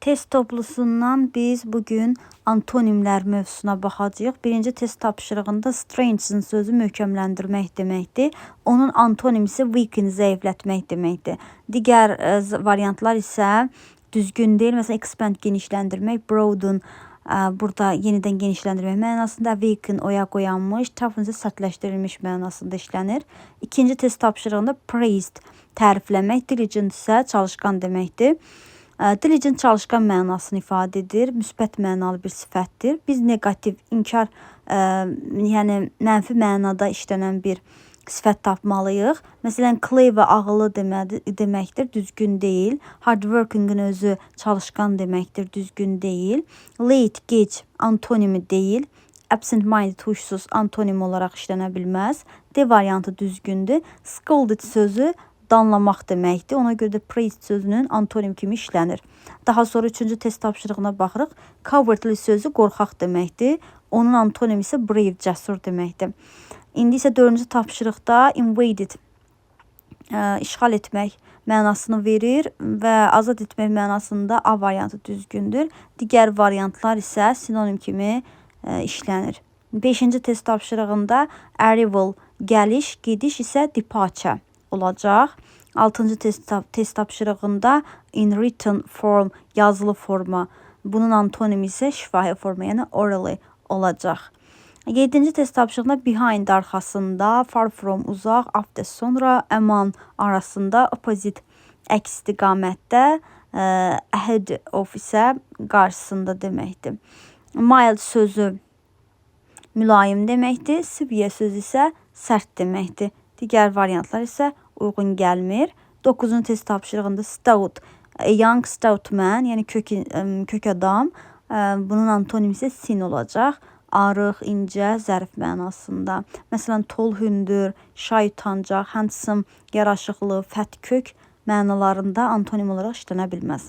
Test toplusundan biz bugün antonimlər mövzusuna baxacağıq. Birinci test tapşırığında strengthen sözü möhkəmləndirmək deməkdir. Onun antonimi isə weaken, zəiflətmək deməkdir. Digər variantlar isə düzgün deyil. Məsələn, expand genişləndirmək, broaden burada yenidən genişləndirmək mənasında, awaken oyaq oyanmış, toughen isə sərtləşdirilmiş mənasında işlənir. İkinci test tapşırığında praised tərifləmək, diligent isə çalışqan deməkdir. Diligent çalışqan mənasını ifadə edir, müsbət mənalı bir sifətdir. Biz neqativ, inkar, yəni mənfi mənada işlənən bir sifət tapmalıyıq. Məsələn, clever ağıllı deməkdir, düzgün deyil. Hardworking-in özü çalışqan deməkdir, düzgün deyil. Late, gec antonimi deyil. Absent-minded, huşsuz antonim olaraq işlənə bilməz. D variantı düzgündür. Scolded sözü danlamaq deməkdir. Ona görə də praise sözünün antonim kimi işlənir. Daha sonra üçüncü test tapşırığına baxırıq. Cowardly sözü qorxaq deməkdir. Onun antonimi isə brave, cəsur deməkdir. İndi isə dördüncü tapşırıqda invaded işğal etmək mənasını verir və azad etmək mənasında A variantı düzgündür. Digər variantlar isə sinonim kimi işlənir. Beşinci test tapşırığında arrival gəliş, gediş isə departure olacaq. Altıncı test tapşırığında in written form yazılı forma, bunun antonimi isə şifahi forma, yəni orally olacaq. Yeddinci test tapşırığında behind arxasında, far from uzaq, after sonra, among arasında, opposite əks istiqamətdə, ahead of isə qarşısında deməkdir. Mild sözü mülayim deməkdir, severe sözü isə sərt deməkdir. Digər variantlar isə uyğun gəlmir. 9-cu test tapşırığında stout, a young stout man, yəni kök adam. Bunun antonimi isə thin olacaq. Arıq, incə, zərif mənasında. Məsələn, tall hündür, shy utancaq, handsome yaraşıqlı, fat kök mənalarında antonim olaraq işlənə bilməz.